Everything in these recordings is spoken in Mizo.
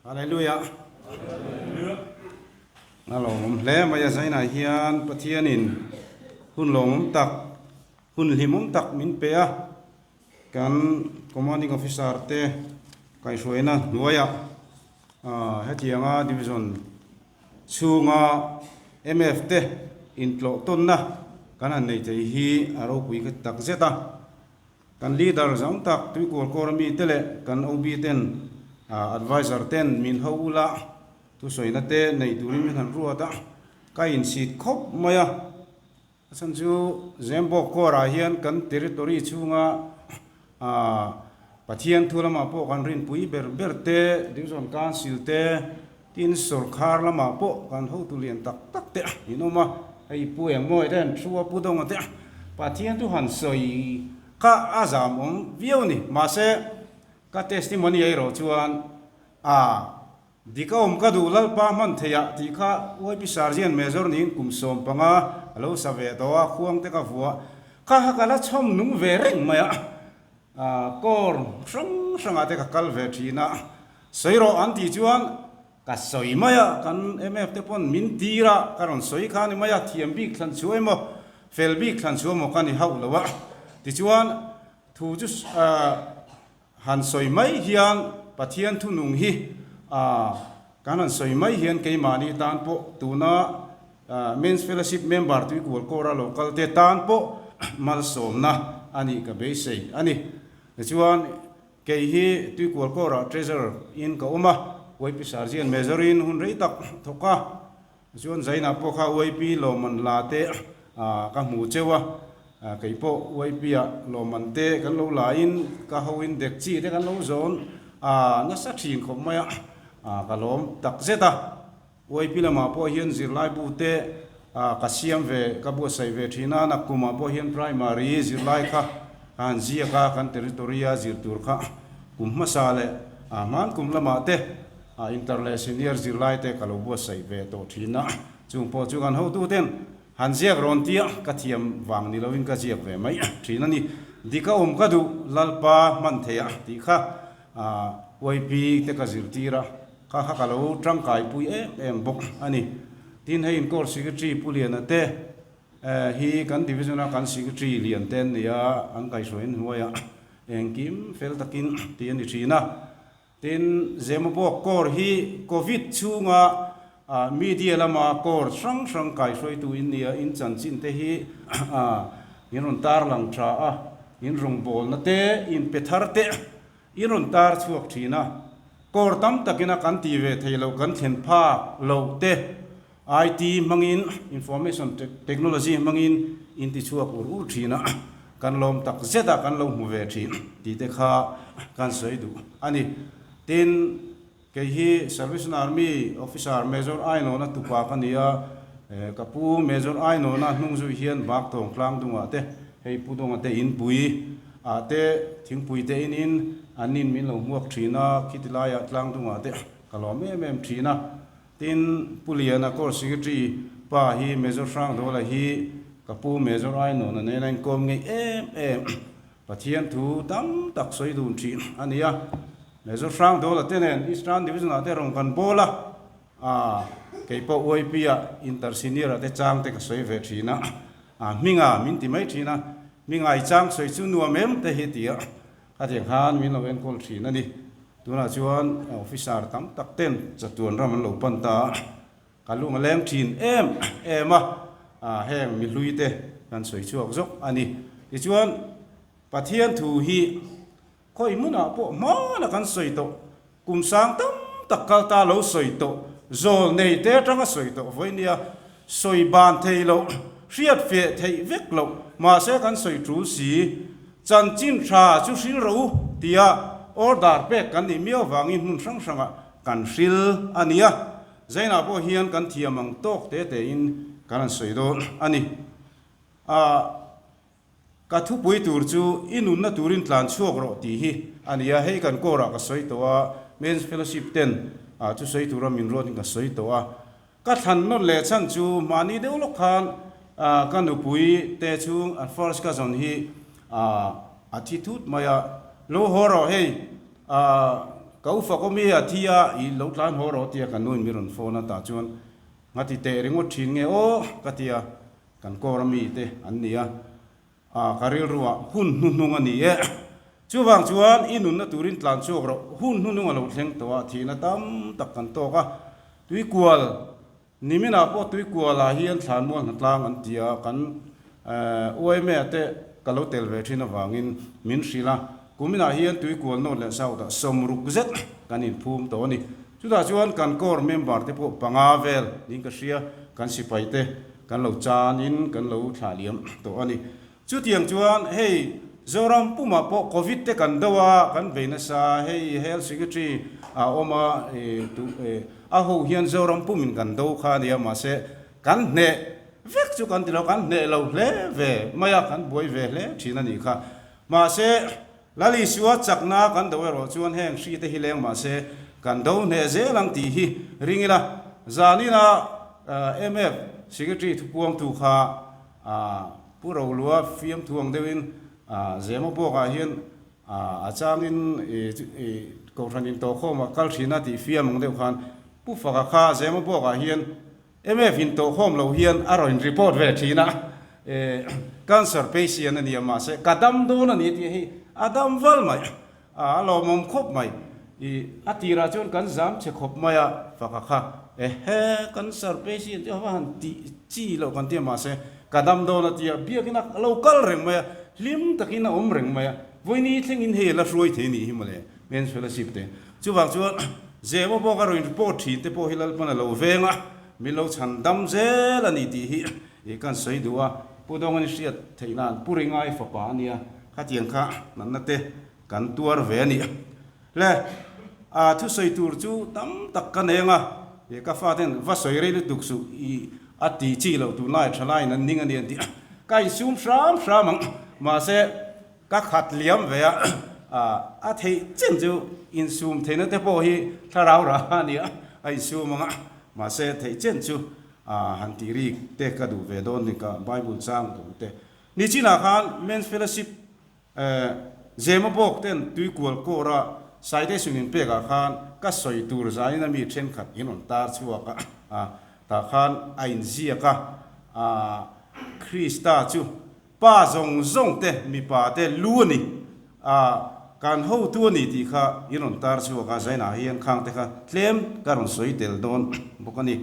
Hallelujah. A lawmawm hle mai a zainah hian Pathianin hun lawmawm tak, hun hlimawm tak min pe a, kan Commanding Officer te kaihhruaina hnuaiah hetianga Division chhunga MF te intlawh tawnna kan han nei thei hi a ropui tak zet a. Kan leader zang tak Tuikual Kawr ami te leh kan OB ten advisor ten min ho ula thusawi na te nei turin min han ruat a, ka insit khawp mai a. A chhan chu Zembawk Kawrah hian kan territory chhunga Pathian thu lamah pawh kan rinpui ber ber te, Division Council te, tin sawrkhar lamah pawh kan hotu lian tak tak te in awm a, hei Pu Engmawi te an thu a, Pu Dawnga te Pathian thu han sawi kha a zam awm viau a ni. Mahse, ka testimony erawh chuan a dik a awm ka duh Lalpa hman theih ah tih kha YP Sergeant Major niin kum 15 a lo sa ve tawh a, khuang te ka vuah kha kha ka la chhawm nung ve reng mai a. Kawr hrang hrangah te ka kal ve thin a, sawi rawh an tih chuan ka sawi mai a, kan MF te pawn min tir a, ka rawn sawi kha a ni mai a, thiam bik thlan chhuah emaw, fel bik thlan chhuah emaw ka ni hauh lo a, tichuan thu chu han sawi mai hian Pathian thunung hi kan han sawi mai hian keimahni tan pawh tuna Men's Fellowship member Tuikual Kawra lo kal te tan pawh malsawmna a nih ka beisei a ni. Tichuan, kei hi Tuikual Kawrah Treasurer in ka awm a, YP Sergeant Major in hun rei tak thawk a. Tichuan, Zainah pawh kha YP lawmman la te ka hmu cheu a, kei pawh YP ah lawmman te kan lo la in ka ho in dekchi te kan lo zawn nasa thin khawp mai a, ka lawm tak zet a. UIP lamah pawh hian zirlaibu te ka siam ve, ka buatsaih ve thin a, nakkumah pawh hian primary zirlai kha ka han ziak a, kan territory a zir tur kha kum hmasa leh hman kum lamah te inter leh senior zirlai te ka lo buatsaih ve tawh thin a, chung pawh chu kan hotu ten han ziak rawn tia ka thiam vang ni lovin ka ziak ve mai thin a ni. Dika awm ka duh Lalpa hman theih a tih kha UIP te ka zirtir a. Kha kha ka lo tangkaipui em em bawk a ni. Tin, hei Incourt Secretary Pu Liana te hi kan Division a kan Secretary lian te an ni a, an kaihhruaiin hnuaiah engkim fel takin tih a ni thin a. Tin, Zemabawk Corps hi Covid chhunga media lama Corps hrang hrang kaihhruaitu in ni a, in chanchin te hi in rawn tarlang tha a, in rawngbawlna te, in pe thar te I rawn tar chhuak thin a, kawr tam takin a kan ti ve thei loh kan thlen phak loh te IT hmangin, Information Technology hmangin in ti chhuak ur ur thin a, kan lawm tak zet a kan lo hmu ve thin tih te kha kan sawi duh a ni. Tin, Kei hi Salvation Army Officer Major Ainawna tupa ka ni a, ka pu Major Ainawna hnung zui hian Baktawng tlang dungah te, hei Pu Dawnga te inpui ah te thingpui te inin an nin min lo hmuak thin a, khiti laiah tlang dungah te ka lawm em em thin a. Tin, Pu Liana Corps Secretary pa hi Major Hrangdawla hi ka pu Major Ainawna nena inkawm ngei em em Pathian thu tam tak sawi dun thin a ni a. Major Hrangdawla te nen Eastern Division ah te rawn kan bawl a, ah kei pawh UIP ah Inter Senior ah te chang te ka sawi ve thin a, ah hminga min ti mai thin a, hminga i chang sawi chu nuam em te hi ti a, khatiang khan min lo enkawl thin a ni. Tunah chuan officer tam tak ten chatuan ram an lo pan ta a, ka lung a leng thin em em a, ah heng mihlui te kan sawi chhuak zawk a ni. Tichuan Pathian thu hi Khawi hmunah pawh hmana kan sawi tawh, kum sang tam tak kal ta lo sawi tawh, zawl nei te atanga sawi tawh vawi nia, sawi ban thei loh, hriat feh theih vek loh, mahse kan sawi tul si, chanchin tha chu hril rawh u tia order pek kan nih miau vangin hmun hrang hrangah kan hril a nia, Zainah pawh hian kan thiam ang tawk te tein kan han sawi dawn a ni. Ahh. Ka thupui tur chu i nunna turin tlan chhuak rawh tih hi a ni a, hei kan kawrah ka sawi tawh a, Men's Fellowship ten ah chu sawi tura min ruatin ka sawi tawh a. Ka thlan nawn leh chhan chu mahni deuh lawk khan ka nupui te chhung an first cousin hi a thi thut mai a, lo haw rawh hei. Ka u fak awm i a thi a, i lo tlan haw rawh tia ka nuin min rawn phone a tah chuan Ngati teh ringawt thin nge aw ka ti a, kan kawr ami te an ni a, ah ka rilruah hun hnuhnung a ni e. Chuvang chuan i nunna turin tlan chhuak rawh, hun hnuhnung a lo thleng tawh a, thihna tam tak kan tawk a, tuikual Niminah pawh Tuikualah hian Thlanmual hnatlang an ti a, kan UIMA te ka lo tel ve thin avangin min hrilh a, kuminah hian Tuikual North leh South ah 60 zet kan inphum tawh a ni. Chutah chuan kan Corps member te pawh panga vel niin ka hria, kan sipai te kan lo chanin kan lo thlah liam tawh a ni. Chutiang chuan hei Zoram pumah pawh Covid te kan do a, kan bei nasa, hei Health Secretary a awm a, a ho hian Zoram pumin kan do kha a nia, mahse kan hneh vek chu kan ti lo, kan hneh lo hle ve mai a, kan buai ve hle thin a nih kha. Mahse Lal Isua chakna kan do erawh chuan heng hri te hi leng mahse kan do hneh zel ang tih hi ring ila, zanina MF Secretary thupuangtu kha A Pu Rolua fiamthu ang deuhin Zema Buakah hian a changin Kohhran intawhkhawmah kal thin a tih fiam ang deuh khan Pu Faka kha Zema Buakah hian MF intawhkhawm lo hian a rawn report ve thin a, Cancer patient a ni a mahse ka dam dawn a ni tih hi a dam val mai. A lawmawm khawp mai. I a tirah chuan kan zam che khawp mai a, faka kha ehe kan sir patient chu a va han tih chi loh kan ti a mahse ka dam dawn a ti a, biakin a lo kal reng mai a, hlim takin a awm reng mai a, vawiini thlengin hei a la hruai thei nih hi mawle Men's Fellowship te. Chuvang chuan Zema pawh ka rawn report thin te pawh hi Lalpan a lo veng a, min lo chhan dam zel a ni tih hi i kan sawi duh a, Pu Dawngani hriat theih nan Pu Ringai fapa a nia, khatiang kha natna te Kan tuar ve a ni. Le, a thusawi tur chu tam tak ka nei anga, i ka faten va sawi rei lutuk suh, i a ti chi loh tunlai thalaiin an ning a ni an ti a, ka insum hram hram ang, mahse ka khat liam ve a, a theih chen chu insum theihna te pawh hi thlarau rah a ni a, a insum ang a, mahse theih chen chu han tih rik te ka duh ve dawn ni ka Bible chang duh te. Nichinah khan Men's Fellowship Zema bawk ten tuikual kawra citation in pekah khan ka sawi tur zanin a mi thenkhat in rawn tar chhuak a, tah khan a inziak a, Krista chu pa zawng zawng te mipa te lu a ni, kan hotu a ni tih kha in rawn tar chhuak a, zainah hian khang te kha tlem ka rawn sawi tel dawn bawk a ni.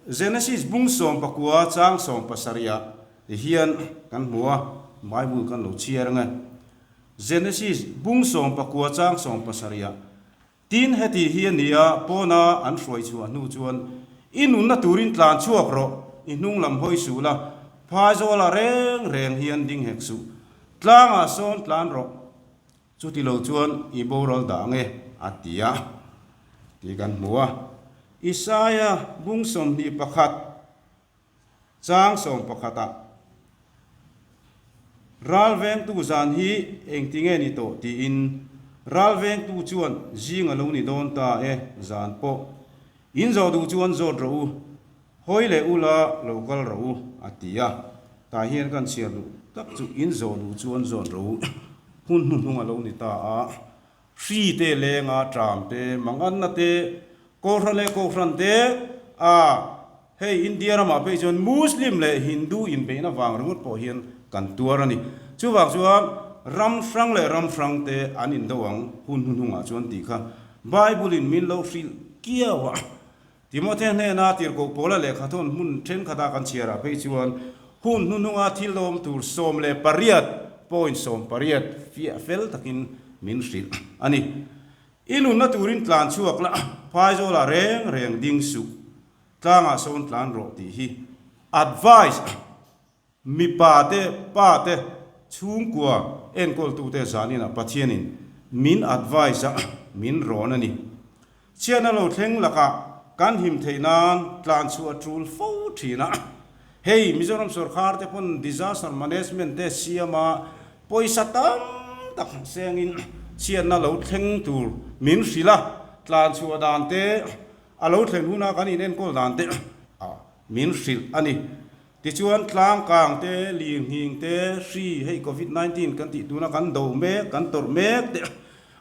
Genesis bung 19 chang 70ah hian kan hmu a, Bible kan lo chhiar ang e. Genesis bung 19 chang 70ah, Tin, heti hi a ni a, pawna an hruai chhuah hnu chuan, I nunna turin tlan chhuak rawh, i hnung lam hawi suh la, phaizawlah reng reng hian ding hek suh, tlangah sawn tlan rawh, Chuti lo chuan i boral dah ang e, a ti a, tih kan hmu a. Isaia bung 21 chang 11 ah, Ral vengtu zan hi engtinge ni tawh tiin ral vengtu chuan zing a lo ni dawn ta e, zan pawh in zawh duh chuan zawt rawh u, Hawi leh ula lo kal rawh u, a ti a. Tah hian kan chhiar duh tak chu in zawh duh chuan zawn rawh u. Hun hnuhnung a lo ni ta a, hri te lenga ṭam te, manganna te, Kohhran leh Kohhran te, a hei India ramah phei chuan Muslim leh Hindu inbeihna vang ringawt pawh hian kan tuar a ni. Chuvang chuan ram hrang leh ram hrang te an indo ang hun hnuhnungah chuan tih kha Bible-in min lo hrilh kiau a. Timothea hnena tirhkoh Paula lehkhathawn hmun thenkhatah kan chhiarah phei chuan hun hnuhnunga thil awm tur 18, point 18, fiah fel takin min hrilh a ni. I nunna turin tlan chhuak la, phaizawlah reng reng ding suh, tlangah sawn tlan rawh tih hi advice Mipa te, pa te, chhungkua enkawltute zaninah Pathianin min advice a, min rawn a ni. Chhiatna lo thleng lakah kan him theih nan tlan chhuah a tul fo thin a. Hei Mizoram sorkar te pawn disaster management te siam a, pawisa tam tak sengin chhiatna lo thleng tur min hrilh a, tlan chhuah dan te, a lo thlen huna kan inenkawl dan te min hrilh a ni. Tichuan, tlang kang te, lirnghing te, hri, hei covid 19 kan tih tuna kan do mek, kan tawrh mek te,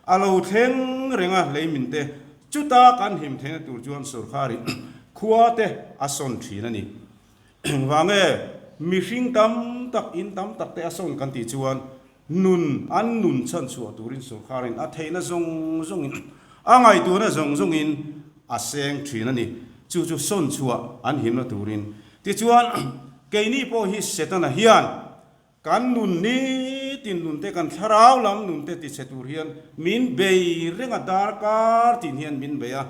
A lo thleng reng a lei min te. Chuta kan him theihna tur chuan sawrkharin khua te a sawn thin a ni. Engvang nge mihring tam tak in tam tak te a sawn kan tih chuan nun an nun chhan chhuah turin sawrkharin a theihna zawng zawngin a ngaihtuahna zawng zawngin a seng thin a ni. Chu chu sawn chhuah an himna turin. Tichuan keini pawh hi Setana hian Kan nun nitin nun te, kan thlarau lam nun te tichhe tur hian min bei reng a, darkar tin hian min bei a.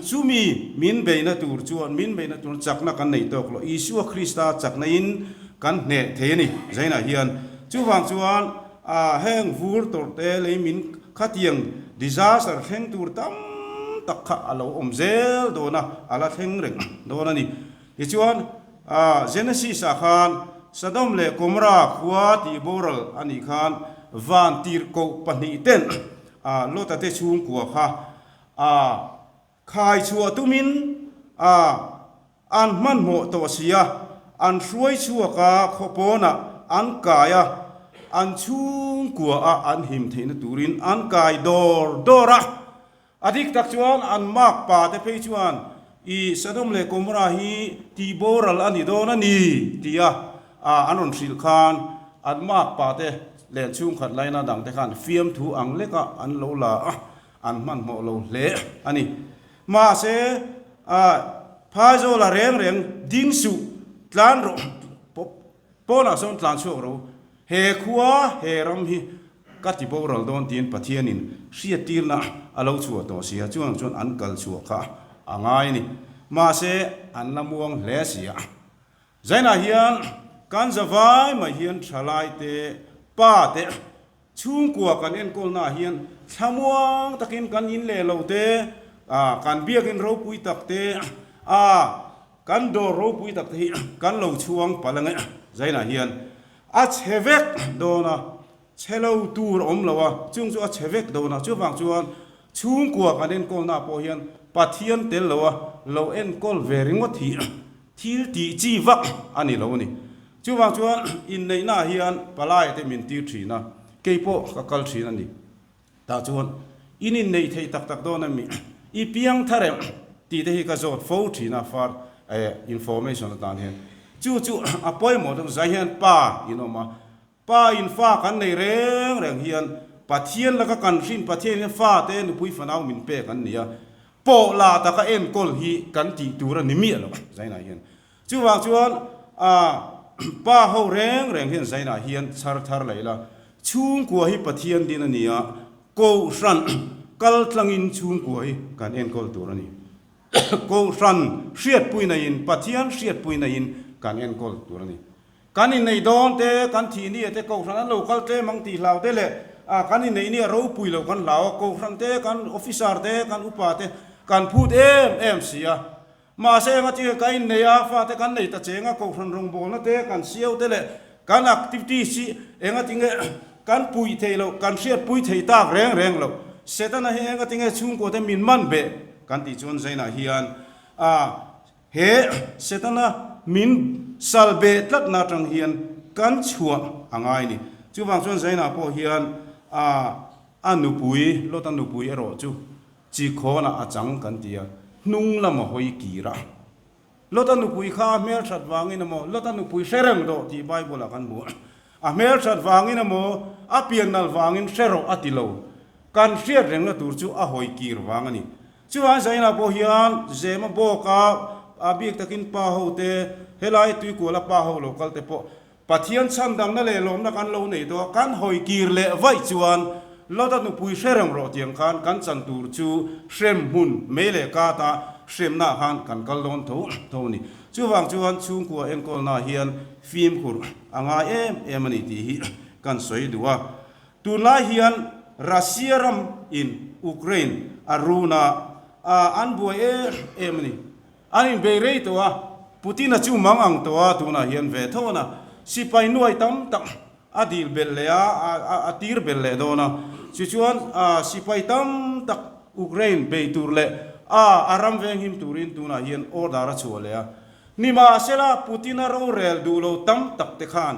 Chumi min beina tur chuan, min beina tur chakna kan nei tawk lo. Isua Krista chakna in kan hneh thei a ni Zainah hian. Chuvang chuan heng vur tawrh te lei min khatiang disaster thleng tur tam tak kha a lo awm zel dawn a, a la thleng reng dawn a ni. Tichuan, Genesis-ah khan Sodom leh Gomorrah khua tih boral a nih khan van tirhkoh pahnihten Lota te chhungkua kha khai chhuah tumin an hmanhmawh tawh si a, an hruai chhuak a, khaw pawnah an kai a, an chhungkua a an him theihna turin an kai dawr dawr a. A dik tak chuan an mak pa te phei chuan i Sodom leh Gomorrah hi tih boral a ni dawn a ni tia an rawn hrilh khan an mak pa te leh an chhungkhat laina dang te khan fiamthu ang lekah an lo la a, an hmanhmawh lo hle a ni. Mahse, Phaizawla reng reng ding suh tlan rawh Pawnah sawn tlan chhuak ro, he khua, he ram hi ka ti boral dawn tiin Pathianin hriattirna a lo chhuah tawh si a, chuang chuan an kal chhuah kha a ngai a ni. Mahse, an la muang hle si a. Zainah hian kan zavai mai hian thalai te, pa te, chhungkua kan enkawlnaah hian thlamuang takin kan in leh lo te, kan biakin ropui tak te, a Kan dawr ropui tak te hi kan lo chhuang palh ange Zainah hian a chhe vek dawn a, chhe lo tur a awm lo a, chung chu a chhe vek dawn a, chuvang chuan chhungkua kan enkawlna pawh hian Pathian tel lo a lo enkawl ve ringawt hi thil tih chi vak a ni lo a ni. Chuvang chuan inneihnaah hian palai te min tir thin a, keipawh ka kal thin a ni. Tah chuan, In inneih theih tak tak dawn em? I piang thar em? tih te hi ka zawt fo thin a, far information atan hian. Chu chu a pawimawh deuh zai hian pa in awm a, pa in fa kan nei reng reng hian Pathian laka kan hrin Pathian hian fa te nupui fanau min pek an ni a, pawh la taka enkawl hi kan tih tur a ni miah lo zainah hian. Chuvang chuan pa ho reng reng hian zainah hian chhar thar leh ila, chhungkua hi Pathian din a ni a, Kohhran kal tlangin chhungkua hi kan enkawl tur a ni. Kohhran hriatpuina in, Pathian hriatpuina in kan enkawl tur a ni. Kan inneih dawn te, kan thih nia te Kohhran an lo kal tlem ang tih hlau te leh kan inneih nia ropui lo kan hlau a, Kohhran te, kan officer te, kan upa te kan phut em em si a. Mahse enga tinge ka innei a, fate kan nei ta cheng a, kohhran rawngbawlna te, kan siau te leh kan activities hi enga tinge kan puih theih loh, kan hriatpui thei tak reng reng loh. Setana hi enga tinge chhungkua te min man beh kan tih chuan Zainah hian a he Setana min sal beh tlatna atang hian kan chhuah a ngai ni. Chuvang chuan Zainah pawh hian a a nupui, Lota nupui erawh chu Chi khawnah a chang kan ti a, hnung lam a hawi kir a. Lota nupui kha a hmelthat vangin emaw, Lota nupui hre reng rawh tih Bible-ah kan hmu a. A hmelthat vangin emaw, a pian nalh vangin hre rawh a ti lo. Kan hriat rengna tur chu a hawi kir vang a ni. Chuvangin Zaina pawh hian Zema bawka a bik takin pa ho te, helai tuikuala pa ho lo kal te pawh Pathian chhandamna leh lawmna kan lo nei tawh a, kan hawi kir leh vaih chuan Lota nupui hre reng rawh tiang khan kan chan tur chu hrem hmun mei leh kata hremna ah khan kan kal dawn tho tho a ni. Chuvang chuan chhungkua enkawlna hian fimkhur a ngai em em a ni tih hi kan sawi duh a. Tunlai hian Russia ram in Ukraine a run a, an buai em em a ni. An inbei rei tawh a, Putin-a chu mang ang tawh a, tunah hian ve tho a na. Sipai nuai tam tak a dil belh leh a, a tir belh leh dawn a. Tichuan, sipai tam tak Ukraine bei tur leh a a ram venghim turin tunah hian order a chhuah leh a. Nimahsela, Putin-a rorel duh lo tam tak te khan.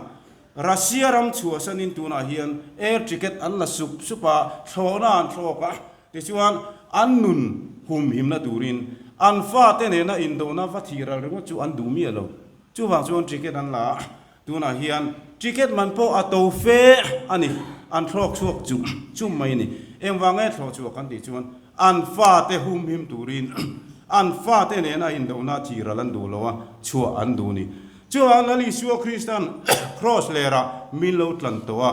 Russia ram chhuahsanin tunah hian air ticket an la sup sup a, thlawhna an thlawk a, tichuan an nun humhimna turin an fate nena indona va thih ral ringawt chu an duh miah lo. Chuvang chuan ticket an la a, tunah hian ticket man pawh a to fe a ni, an thlawk chhuak chum chum mai a ni. Engvang nge thlawh chhuak kan tih chuan an fate humhim turin an fate nena indona thih ral an duh lo a, chhuah an duh a ni. Chuan Lal Isua Kristan Kraws lerah min lo tlan tawh a,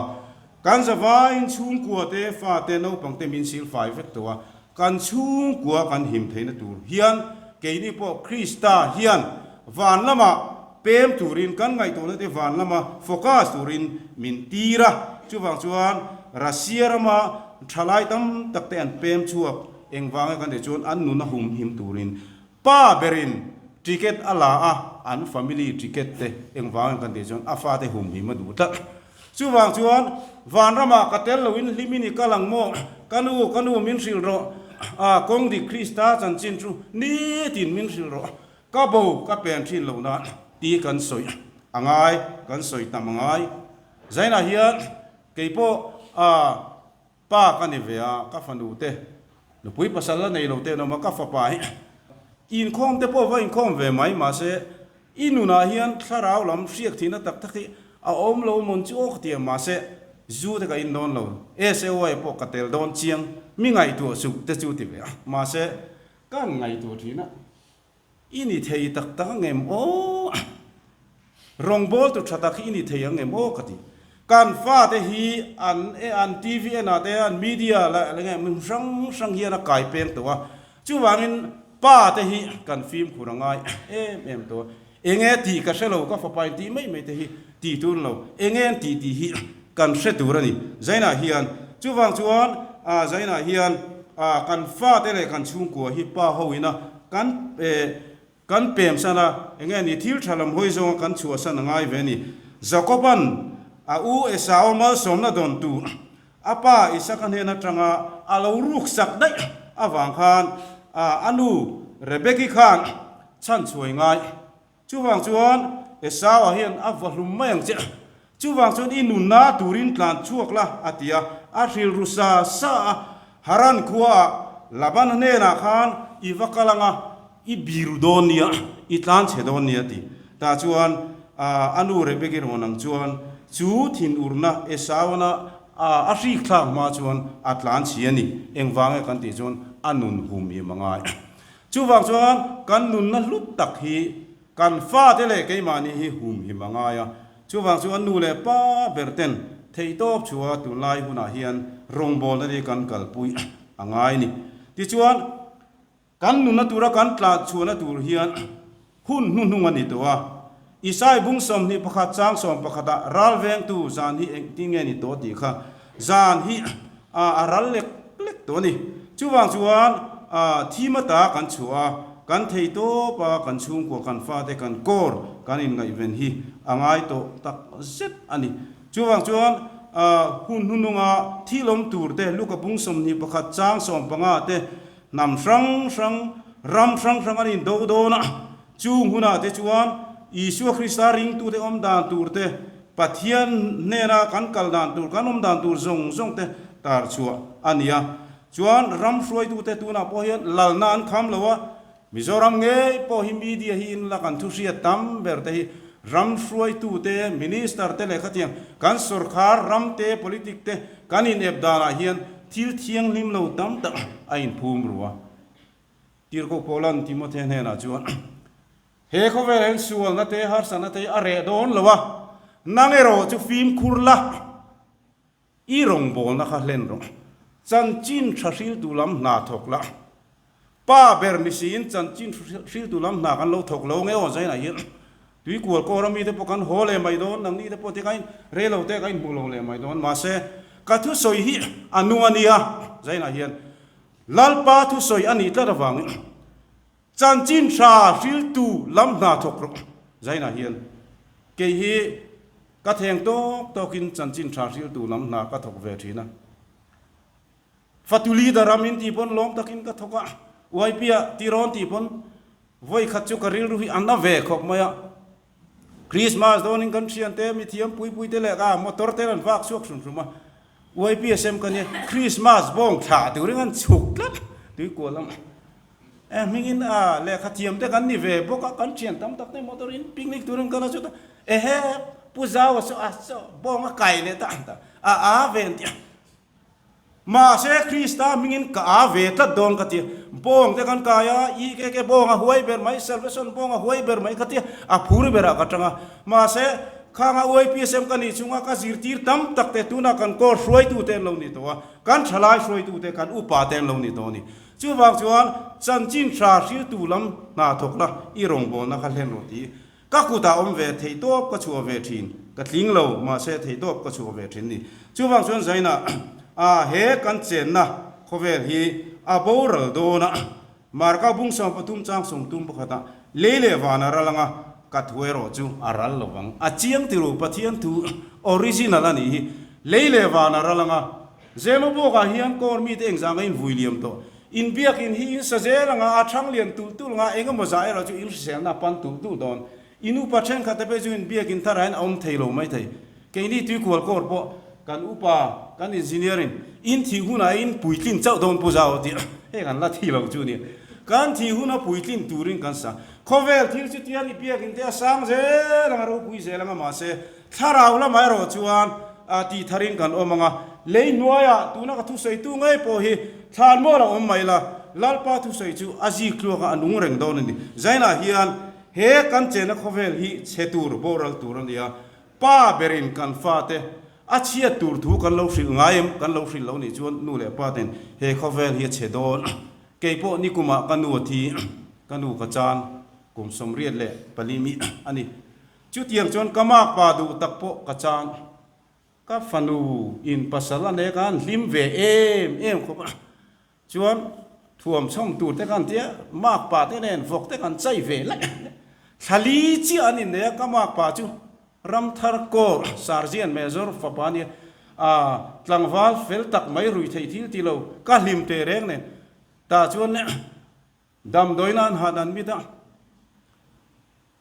kan zavaiin chhungkua te, fate, naupang te min silfai vek tawh a, kan chhungkua kan him theihna tur hian keini pawh Krista hian van lama pem turin kan ngaihtuahna te van lama focus turin min tir a, chuvang chuan Russia rama thalai tam tak te an pem chhuak engvanga kan tih chuan an nuna humhim turin Pa berin ticket a la a, an family ticket te engvangin kan tih chuan a fate humhim a duh tlat. Chuvang chuan vanramah ka tel loin hlimin i kal ang maw? Ka nu, ka nu min hrilh rawh, a kawng dik Krista chanchin chu nitin min hrilh rawh, ka bo ka pen thin lo nan ti kan sawi a ngai, kan sawi tam a ngai. Zainah hian keipawh a. Pa ka ni ve a, ka fanu te, nupui pasal la nei lo te an awm a, ka fapa hi inkhawm te pawh va inkhawm ve mai mahse i nunah hian thlarau lam hriak thihna tak tak hi a awm lo mawn chu aw ka ti a, mahse zu te ka in dawn lo, SAY pawh ka tel dawn chiang, mi ngaihtuah suh te chu ti ve a, mahse ka ngaihtuah thin a. I ni thei tak tak ang em aw? Rawngbawltu tha tak hi i ni thei ang em aw ka ti. Kan fate hi an e an TV en ah te an media leh eng nge hmun hrang hrang hian a kai peng tawh a. Chuvangin pa te hi kan fimkhur a ngai em em tawh a. Eng nge tih ka hre lo ka fapa in tih mai mai te hi tih tur lo. Eng nge an tih tih hi kan hre tur a ni. Zainah hian chuvang chuan Zainah hian kan fate leh kan chhungkua hi pa ho ina Kan kan pem san a, enge ni thil tha lam hawi zawnga kan chhuah san a ngai ve a ni. Jakoban a u Esau malsawmna dawn tur a pa Isaka hnen atanga a lo ruk sak daih avang khan a nu Rebeki khan chhan chhuai ngai. Chuvang chuan Esau-a hian a va hlum mai ang che. Chuvang chuan i nunna turin tlan chhuak la, a ti a. A hrilru sa sa a, Haran khuaah Laban hnenah khan i va kal ang a, i biru dawn nia, i tlan chhe dawn nia, a ti. Tah chuan a nu Rebeki rawn ang chuan chu thinurna Esau-na a hrik thlak hma chuan a tlan chhi a ni. Engvang nge kan tih chuan a nun humhim a ngai. Chuvang chuan kan nunna hlut tak hi kan fate leh keimahni hi humhim a ngai a, chuvang chuan nu leh pa ber ten theihtawp chhuah tunlai hunah hian rawngbawlna hi kan kalpui a ngai ni. Tichuan, kan nunna tura kan tlan chhuahna tur hian hun hnuhnung a ni tawh a, Isai bung 21 chang sawm pakhatah ral vengtu zan hi engtin nge ni tawh tih kha zan hi a ral lek lek tawh a ni. Chuvang chuan thim ata kan chhuah a, kan thei tawp a, kan chhungkua kan fate kan kawr kan inngaihven hi a ngai tawh tak zet a ni. Chuvang chuan hun hnununga thil awm tur te Luka bung 21 chang 15 te hnam hrang hrang ram hrang hrang an indo dawn a, Chung hunah te chuan Isua Krista ringtute awm dan tur te, Pathian hnena kan kal dan tur, kan awm dan tur zawng zawng te tar chhuah a ni a. Chuan ram hruaitute tunah pawh hian lalna an kham lo a, Mizoram ngei pawh hi media hi in la kan thu hriat tam ber te hi ram hruaitute, minister te leh khatiang kan sorkar ram te, politic te kan inep danah hian thil thianghlim lo tam tak a inphum ru a. Tirhkoh Paulan Timothea hnenah chuan, He khawvel hian sualna te, harsatna te hi a reh dawn lo a, nang erawh chu fimkhur la, i rawngbawlna kha hlen rawh. Chanchin tha hriltu lam hna thawk la. Pa ber ni siin chanchin hriltu lam hna kan lo thawk lo nge aw zainah hian tuikual kawra mite pawh kan haw leh mai dawn, nangni te pawh tikhain rei lo te ka inhmu lo leh mai dawn. Mahse, ka thusawi hi a nung a nia zainah hian Lalpa thusawi a nih tlat avangin chanchin tha hriltu lam hna thawk rawh. Zainah hian kei hi ka theng tawk tawkin chanchin tha hriltu lam hna ka thawk ve thin a. Fatu leader a min tih pawn lawm takin ka thawk a, YP-ah tirawn tih pawn vawi khat chu ka rilru hi a na ve khawp mai a. Christmas dawnin kan thiante mithiam pui pui te leh a motor te an vak chhuak hrum hrum a, YPSM ka nia Christmas bawng thlah turin an chhuk tlat tuikual lamah. E hmingin a lehkha thiam te kan ni ve bawk a, kan thian tam tak te motor in picnic turin kan a chut a, ehe Pu Zaua saw a saw bawng a kai leh ta a a ve an ti a. Mahse Krista hmingin ka a ve tlat dawn ka ti a, bawng te kan kai a, IKK bawng a huai ber mai, Salvation bawng a huai ber mai ka ti a, a phur berah ka tang a. Mahse khanga UIPSM ka nih chunga ka zirtir tam tak te tunah kan course hruaitu te an lo ni tawh a, kan thalai hruaitu te, kan upa te an lo ni tawh a ni. Chuvang chuan chanchin tha hriltu lam hna thawk la i rawngbawlna kha hlen rawh ti. Ka kutah awm ve theihtawp ka chhuah ve thin. Ka tling lo, mahse theihtawp ka chhuah ve thin ni. Chuvang chuan Zaina, a he kan chenna khawvel hi a boral dawn a, Marka bung 13 chang 31 ah lei leh van a ral anga ka thu erawh chu a ral lo vang. A chiang tiru Pathian thu original a nih hi. Lei leh van a ral anga Zemabawkah hian kawr mite engzah nga in vui liam tawh. In biakin hi in sa zel anga a thang lian tulh tulh anga eng emaw zah erawh chu in hriselna a pan tulh tulh dawn. In upa thenkhat te pawh chu in biakin tharah hian a awm thei lo mai thei. Keini tuikual kawr pawh kan upa kan engineer in in thih hunah in puitlin chauh dawn pu zau tih hei kan la thi lo chu nia. Kan thih huna puitlin turin kan sa. Khawvel thil chu tian i biakin te a sang zel anga ropui zel anga mahse Thlarau lamah erawh chuan tih tharin kan awm ang a, lei hnuaiah tuna ka thusawitu ngei pawh hi thlan mual a awm mai la, Lalpa thusawi chu a zik tluaka a nung reng dawn a ni. Zainah hian he kan chenna khawvel hi chhe tur, boral tur a ni a, pa berin kan fate a chhiat tur thu kan lo hrilh ngai em? Kan lo hrilh lo nih chuan nu leh pa ten he khawvel hi a chhe dawn. Kei pawh nikumah ka nu a thi, ka nu ka chan kum 84 mi a ni. Chutiang chuan ka makpa duh tak pawh ka chan. Ka fanu in pasal a nek a, an hlim ve em em khawp a. Chuan thuam chhawm tur te khan tia makpa te nen vawk te kan chai ve laih a. Thla li chiah an innei a, ka makpa chu Ramthar Kaur Sarjian Major fapa a nia. Aa tlangval fel tak mai rui theih thil ti lo, ka hlim teh reng nen. Tah chuan damdawiin an han an mit a.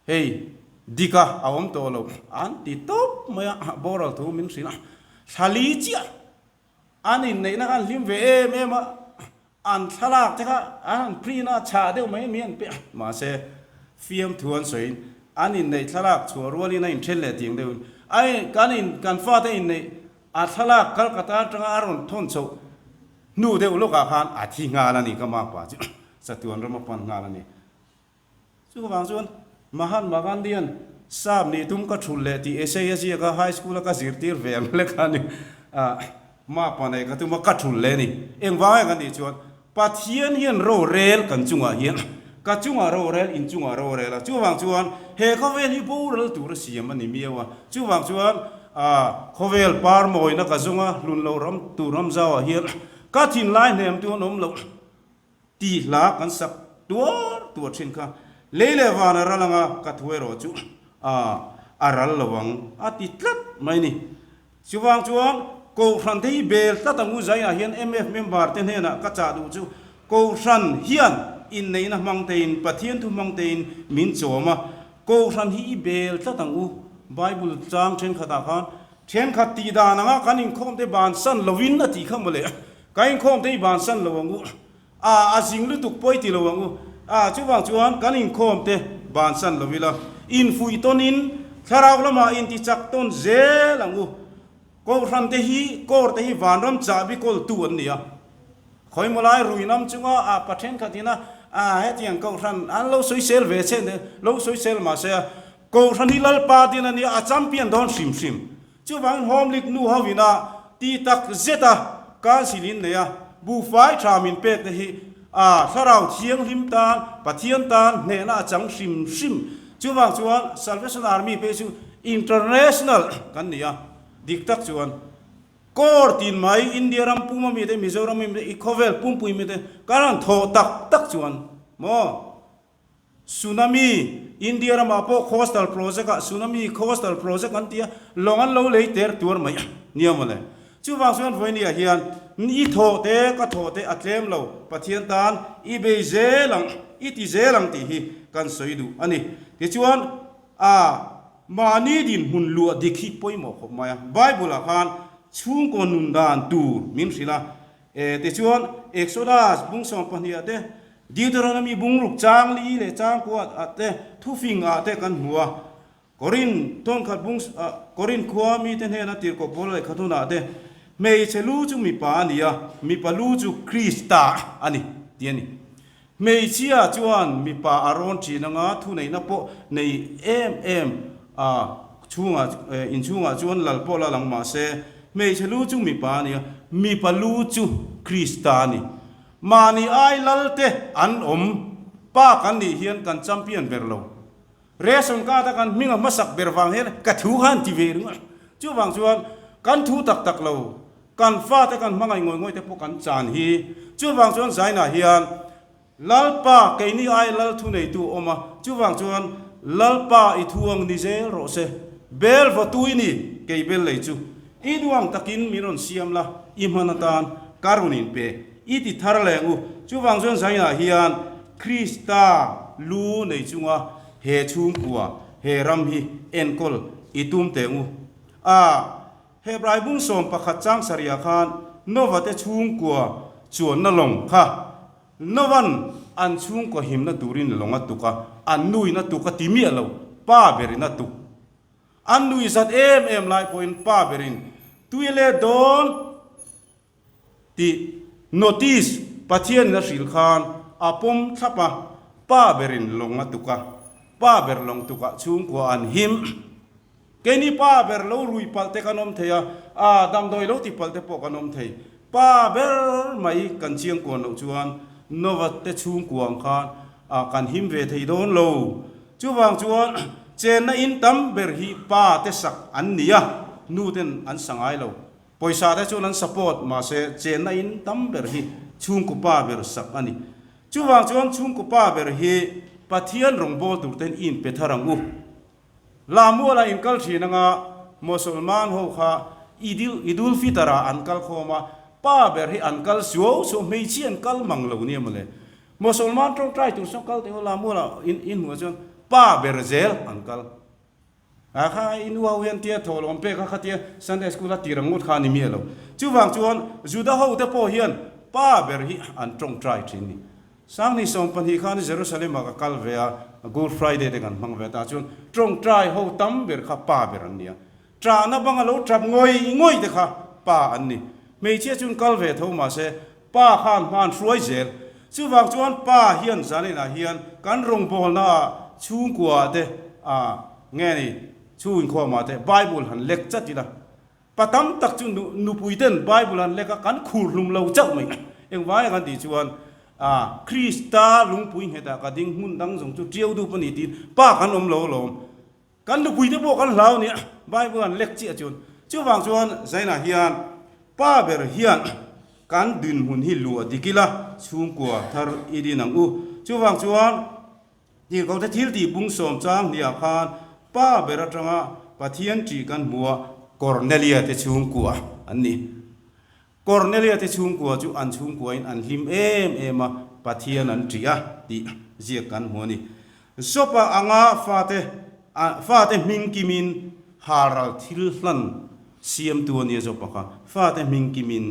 Hei, dika a awm tawh lo, an ti tawp mai a, boral thu min hrilh a, thla li chiah an inneihna kha an hlim ve em em a, an thlalak te kha an han print a, chhah deuh mai mai an pe a, mahse fiamthu an sawiin an inneih thlalak chhuah rualin a inthen leh tiang deuhin a kan in kan fate inneih a thlalak Calcutta atanga a rawn thawn chhoh hnu deuh lawkah khan a thi nghal a ni ka makpa chu chatuan ram a pan nghal a ni. Chuvang chuan Mahatma Gandhi-a'n sap nih tum ka thulh leh tih essay a ziak a, high school-a ka zirtir ve ang lek a ni. Mapa nei ka tum a, ka thulh leh a ni. Engvang nge kan tih chuan Pathian hian rorel kan chungah hian ka chungah rorel, in chungah rorel a. Chuvang chuan he khawvel hi boral tur a siam a ni miau a. Chuvang chuan khawvel par mawina ka zawng a, hlun lo ram tur ram zauah hian ka thinlai hnem tu an awm loh. Tih hla kan sak tuar tuar thin kha lei leh van a ral anga ka thu erawh chu a a ral lo ang a ti tlat mai ni. Chuvang chuan Kohhran te hi bel tlat ang u zainah hian MF member te hnenah ka chah duh chu Kohhran hian inneihna hmang tein Pathian thu hmang tein min chawm a, Kohhran hi i bel tlat ang u. Bible chang thenkhatah khan thenkhat tih dan anga kan inkhawm te bansan lovin a tih kha mawle. Ka inkhawm te i bansan lo ang u. A, a zing lutuk pawi ti lo ang u. A, chuvang chuan kan inkhawm te bansan lo ila, infuih tawnin thlarau lamah inti chak tawn zel ang u. Kohhran te hi, kawr te hi vanram chahbi kawltu an ni a. Khawimaw lai rui nam chunga a pa thenkhat ina, a, hetiang kohhran an lo sawisel ve che nen, lo sawisel mahse a, kohhran hi Lalpa din a nia, a champion dawn hrim hrim. Chuvangin Home League nu ho ina ti tak zet a Council in nei a, buhfai tha min pek te hi a Thlarau Thianghlim tan, Pathian tan hnehna a chang hrim hrim. Chuvang chuan Salvation Army phei chu International kan ni a, dik tak chuan Corps tin mai India ram pum ami te, Mizoram ami te, i khawvel pumpui mi te kan rawn thawh tak tak chuan maw? Tsunami, India ramah pawh coastal project ah tsunami coastal project an ti a, lawng an lo lei ter tuar mai nia mawle. Chuvang chuan vawinia hian i thawh te ka thawh te a tlem lo, Pathian tan i bei zel ang, i ti zel ang tih hi kan sawi duh a ni. Tichuan a. Mahni dinhmun luah dik hi pawimawh khawp mai a. Bible-ah khan chhungkaw nun dan tur min hrilh a. E, tichuan, Exodus bung 12 ah te, Deuteronomy bung ruk chang li leh chang kua ah te, thufing ah te kan hmu a. Korin tawnkhat bung ah, Korin khua mite hnena tirhkoh pawl lehkha thunah te, Hmeichhe lu chu mipa a ni a, mipa lu chu Krista a ni, tih a ni. Hmeichhia chuan mipa a rawn ṭhin anga thuneihna pawh nei em em a chhungah inchhungah chuan lal pawh la lang mah se, hmeichhe lu chu mipa a ni a, mipa lu chu Krista a ni. Mahni ai lal te an awm pa kan nih hian kan champion ber lo. Ration card a kan hming a hmasak ber vang hian ka thu kha an ti ve ringawt. Chuvang chuan kan thu tak tak lo, kan fate kan hmangaih ngawih ngawih te pawh kan chan hi. Chuvang chuan Zainah hian Lalpa keini ai Lal thuneitu awm a, chuvang chuan Lalpa i thu ang ni zel rawh se. Bel vaw tui ni kei bel lei chu. I duang takin min rawn siam la, i hman atan ka rawn inpe. I ti thar leng u. Chuvang chuan Zainah hian Krista lu nei chunga he chhungkua, he ram hi enkawl i tum teh ngu. A, Hebrai bung 11 chang sarihah khan Nova te chhungkua chuanna lawng kha Nova'n an chhungkua himna turin lawng a tuk a, an nuin a tuk a ti miah lo, pa berin a tuk. An nui zat em em lai pawhin pa berin tui leh dawn Tih notice Pathianin a hrilh khan a pawm thlap a, pa berin lawng a tuk a, pa ber lawng tukah chhungkua an him. Keini pa ber lo rui palh te kan awm thei a, a damdawi lo ti palh te pawh kan awm thei. Pa ber mai kan chiangkuan loh chuan Nova te chhungkua ang khan kan him ve thei dawn lo. Chuvang chuan chenna in tam ber hi pa te sak an ni a, nu ten an sa ngai lo. Pawisa te chuan an support mahse chenna in tam ber hi chhungkaw pa ber sak a ni. Chuvang chuan chhungkaw pa ber hi Pathian rawngbâwl tur ten i inpe thar ang u. Lamuala in kal thin anga Mosolman ho kha Idil Idul Fitr ah an kal khawm a, pa ber hi an kal suau suau, hmeichhia an kal mang lo nia mawle. Mosolman tawngtai tur sawn kal teh u Lamuala in in hmuh chuan pa ber zel an kal. A kha i nu ho hian tia thaw lawm pek a khatia Sunday school a tir ang ngawt kha a ni miah lo. Chuvang chuan Juda ho te pawh hian pa ber hi an tawngtai thin ni. Sangni 12 khan Jerusalem ah ka kal ve a, Good Friday te kan hmang ve ta chuan tawngtai ho tam ber kha pa ber an ni a. Ṭahna banga lo ṭap ngawih ngawih te kha pa an ni. Hmeichhia chuan kal ve tho mahse pa khan hma an hruai zel. Chuvang chuan pa hian zaninah hian kan rawngbawlna ah chhungkua ah te ah nge ni chhung inkhawm ah te Bible han lek chat ila. Pa tam tak chu nupui ten Bible han lek a kan khur hlum lo chauh mai. Engvai a kan tih chuan ah Krista lungpui nghetah ka ding hmun dang zawng chu ṭiau dup a ni tiin pa kan awm lo alawm. Kan nupuite pawh kan hlau nia, Bible an lek chiah chuan. Chuvang chuan Zainah hian pa ber hian kan dinhmun hi luah dik ila, chhungkua thar i din ang u. Chuvang chuan tirhkohte thil tih bung sawm chang hniah khan pa ber atanga Pathian ṭih kan hmu a, Kornelia te chhungkua an ni. Kornelia te chhungkua chu an chhungkuain an hlim em em a, Pathian an ṭih a tih ziak kan hmu a ni. Jopa anga fate fate hming kimin halral thil hlan siamtu a nia Jopa kha fate hming kimin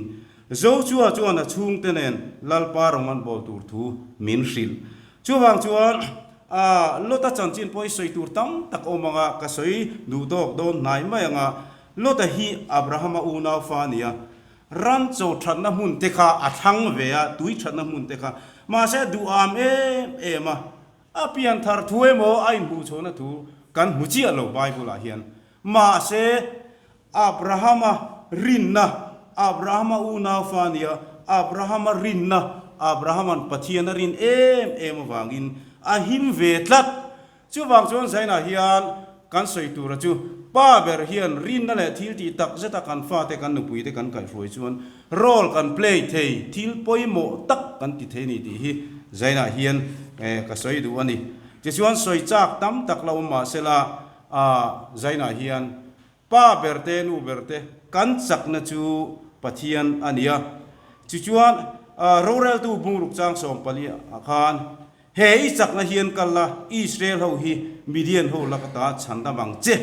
Joshua chuan a chhungte nen Lalpa rawng an bawl tur thu min hrilh. Chuvang chuan Lota chanchin pawh i sawi tur tam tak awm anga ka sawi duh tawk dawn hnai mai anga Lota hi Abrahama unau fa a ni a, ran chaw thatna hmun te kha a thlang ve a, tui thatna hmun te kha. Mahse a duham em em a, a pian thar thu emaw a inhmuhchhuahna thu kan hmu chiah lo Bible ah hian. Mahse Abrahama rinna, Abrahama unau fa a ni a, Abrahama rinna, Abrahama'n Pathian a rin em em avangin a him ve tlat. Chuvang chuan Zainah hian kan sawi tura chu pa ber hian rinna leh thil tih tak zeta kan fate kan nupuite kan kaihhruai chuan role kan play thei, thil pawimawh tak kan ti thei a ni tih hi Zainah hian ka sawi duh a ni. Tichuan sawi chak tam tak la awm mah sela Zainah hian pa ber te nu ber te kan chakna chu Pathian a ni a. Tichuan roreltu bungruk chang 14 ah khan. He i chakna hian kal la, Israel ho hi Midian ho lak ata chhandam ang che.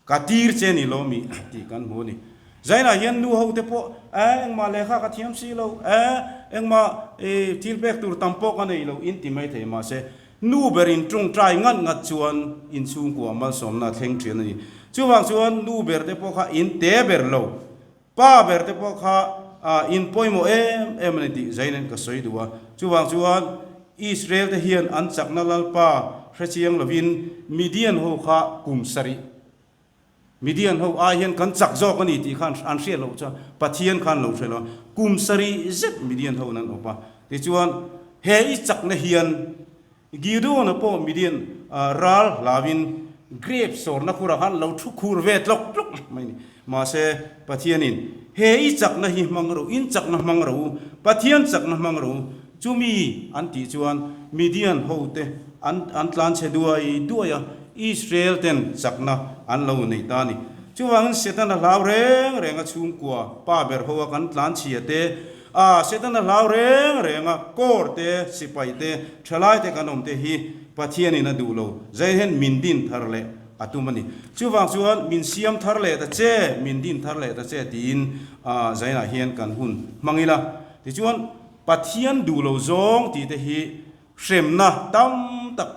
Ka tir che ni lo mi tih kan hmu a ni. Zainah hian nu ho te pawh, Eh, engmah lehkha ka thiam si lo, eh, engmah i thil pek tur tam pawh ka nei lo in ti mai thei mahse, nu berin tawngtai ngat ngat chuan inchhungkua malsawmna a thleng thin a ni. Chuvang chuan nu ber te pawh kha in te ber lo, pa ber te pawh kha in pawimawh em em a ni tih Zaina'n ka sawi duh a. Chuvang chuan Israel te hian an chakna Lalpa hrechiang lovin Midian ho kha kum sarih Midian ho ai hian kan chak zawk a ni tih khan an hriat loh chuan Pathian khan lo hre lo a, kum sarih zet Midian ho an awp a. Tichuan he i chakna hian Gideon-a pawh Midian ral hlauin grape sawrna khurah khan lo thu khur ve tlawk tlawk mai a ni. Mahse Pathianin he i chakna hi hmang rawh, in chakna hmang rawh u, Pathian chakna hmang rawh u, chumi an tih chuan Midian hote an an tlanchhe duai duai a, Israel ten chakna an lo nei ta a ni. Chuvangin Setana hlau reng reng a chhungkua pa ber ho a kan tlanchhia te, a Setana hlau reng reng a kawr te, sipai te, thalai te kan awm te hi Pathianin a duh lo, zai hian min din thar leh a tum a ni. Chuvang chuan min siam thar leh ta che, min din thar leh ta che tiin zainah hian kan hun hmang ila. Tichuan Pathian duh lo zawng tih te hi hremna tam tak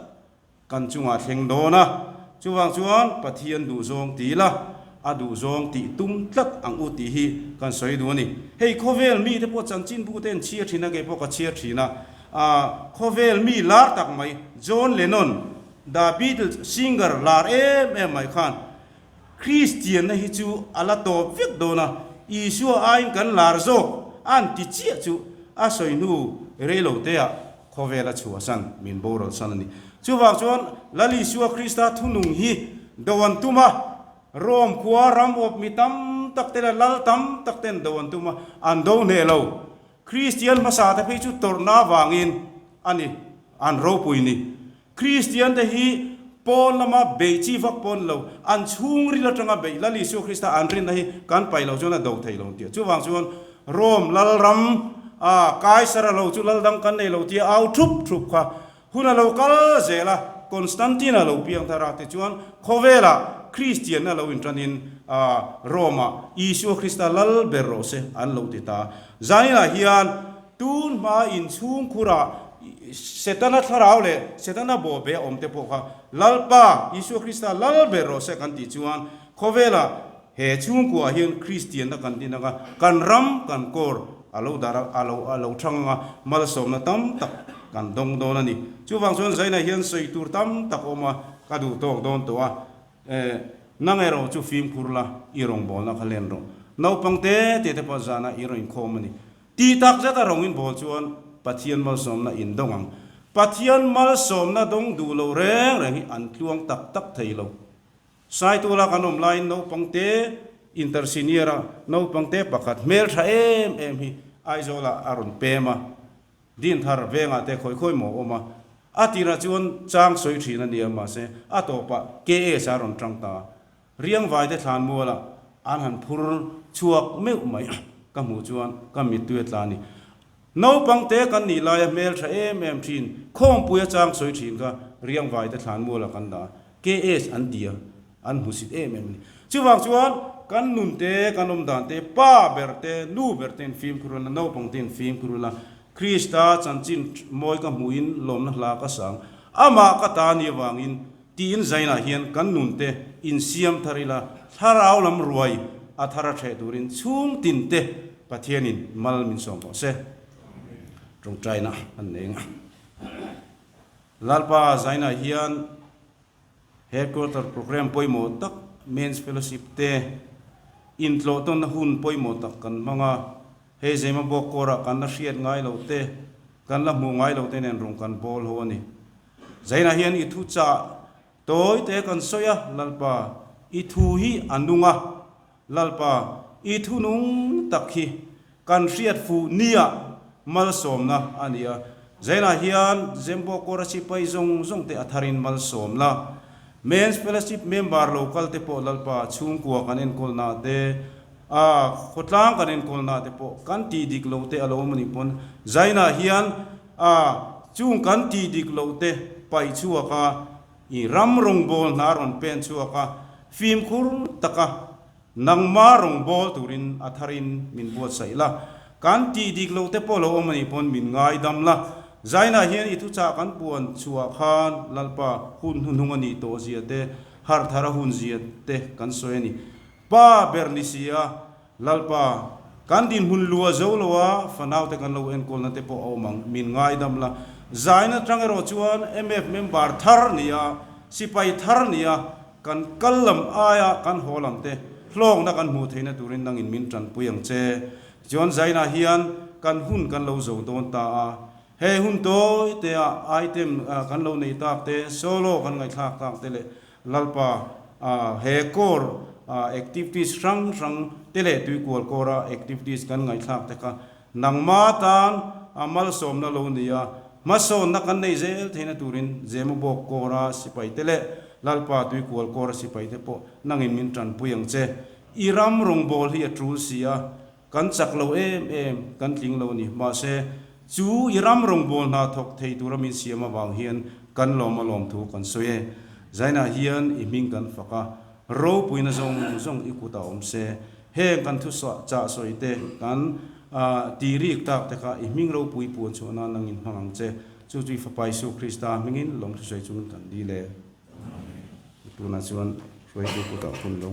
kan chungah thleng dawn a, chuvang chuan Pathian duh zawng ti ila, a duh zawng tih tum tlat ang u tih hi kan sawi duh a ni. Hei khawvel mite pawh chanchinbu te an chhiar thin a, kei pawh ka chhiar thin a, ah khawvel mi lar tak mai John Lennon, The Beatles singer lar em em mai khan Kristianna hi chu a la tawp vek dawn a, Isua aiin kan lar zawk an ti chiah chu a sawi hnu rei lo teah khawvela chhuahsan min boral san a ni. Chuvang chuan Lal Isua Krista thunung hi do an tum a, Rome khua ram awp mi tam tak te leh lal tam tak ten do an tum a, an do hneh lo. Kristian hmasa te phei chu tawrhna avangin a ni, an ropui ni. Kristian te hi pawn lama beih chi vak pawn lo, an chhungril atanga beih Lal Isua Krista an rinna hi kan paih loh chuan a do thei lo tia. Chuvang chuan Rome lalram a Kaisara lo chu lal dang kan nei lo tia au thup thup kha hun a lo kal zel a, Constantine a lo piang thar a, tichuan khawvelah Kristianna lo intanin Rome-ah Isua Krista lal ber rawh se an lo ti ta. Zaninah hian Tun hma inchhungkhurah Setana thlarau leh Setana bawhbe a awm te pawh kha Lalpa Isua Krista lal ber rawh se kan tih chuan khawvelah he chhungkuah hian Kristianna kan din anga kan ram kan kawr a lo dar a lo a lo thang anga malsawmna tam tak kan dawng dawn a ni. Chuvang chuan Zaina hian sawi tur tam tak a awm a, ka duh tawk dawn tawh a. Eh, nang erawh chu fimkhur la, i rawngbawlna kha len rawh. Naupang te te te pawh zanah i rawn inkhawm a ni. Tih tak zet a rawng in bawl chuan Pathian malsawmna in dawng ang. Pathian malsawmna dawng duh lo reng reng hi an tluang tak tak thei lo. Saitula kan awm laiin naupang te inter senior a naupang te pakhat hmel tha em em hi Aizawlah a rawn pem a. Dinthar vengah te khawi khawi maw awm a. A tirah chuan chang sawi thin a nia mahse a tawpah KS a rawn tang ta a. Riangvai te thlan mualah an han phur chhuak meuh mai ka hmuh chuan ka mittui a tla a ni. Naupang te kan nih laia hmel tha em em thin, khawmpui a chang sawi thin kha Riangvai te thlan mualah kan dah a, KS an ti a, an hmusit em em a ni. Chuvang chuan kan nun te, kan awm dan te, pa ber te, nu ber te in fimkhur ula, naupang te in fimkhur ula, Krista chanchin mawi ka hmuhin lawmna hla ka sang, amah ka ta ni avangin Tiin zainah hian kan nunte insiam thar ila, thlarau lam ruai a thar a hreh turin chhung tinte Pathianin mal min sawm tawh se. Tawngtaina an nei ang a. Lalpa zainah hian Headquarter Programme pawimawh tak Men's Fellowship te intlawh tawnna hun pawimawh tak kan hmang a. Hei Zema bawk kawrah kan la hriat ngai loh te, kan la hmuh ngai loh te nen rawng kan bawl ho a ni. Zainah hian i thu chah tawi te kan sawi a, Lalpa, i thu hi a nung a, Lalpa, i thu nung tak hi kan hriat fuh nia malsawmna a ni a. Zainah hian Zembo kawra sipai zawng zawng te a tharin malsawmna, Men's Fellowship member lo kal te pawh Lalpa chhungkua kan enkawlna te, a khawtlang kan enkawlna te pawh kan tih dik lo te a lo awm a nih pawn Zainah hian a. Chung kan tih dik loh te paih chhuak a, i ram rawngbâwl hna rawn pen chhuak a, fimkhur taka nangma rawngbâwl turin a tharin min buatsaih la. Kan tih dik loh te pawh lo awm a nih pawn min ngaidam la. Zainah hian i thuchah kan puan chhuah khan Lalpa hun hnuhnung a nih tawh zia te, harh thar a hun zia te kan sawi a ni. Pa ber ni si a, Lalpa, kan dinhmun lu a zo lo a, fanaute kan lo enkawlna te pawh a awm ang, min ngaidam la. Zaina tang erawh chuan MF member thar ni a, sipai thar ni a, kan kal lam aia kan haw lam te hlawkna kan hmuh theihna turin nangin min tanpui ang che. Tichuan Zaina hian kan hun kan lo zo dawn ta a, he hun tawi te ah item kan lo neih tak te, solo kan ngaihthlak tak te leh Lalpa, he core activities hrang hrang te leh tuikual core a activities kan ngaihthlak te kha nangma tan a malsawmna lo ni a, hmasawnna kan nei zel theihna turin Zemabawk core a sipai te leh Lalpa tuikual core a sipai te pawh nangin min tanpui ang che. I ram rawngbâwl hi a tul si a, Kan chak lo em em, kan tling lo ni. Mahse, chu i ram rawngbâwl hna thawk thei tura min siam avang hian kan lawm a lawm thu kan sawi e. Zainah hian i hming kan fak a, ropuina zawng zawng i kutah awm se. Heng kan thu chah sawi te, kan tih rik tak te kha i hming ropui puan chhuah nan nangin hmang ang che. Chu chu i Fapa Isu Krista hmingin lawmthu sawi chungin kan dil e. Tunah chuan hruaitu kutah hun lo.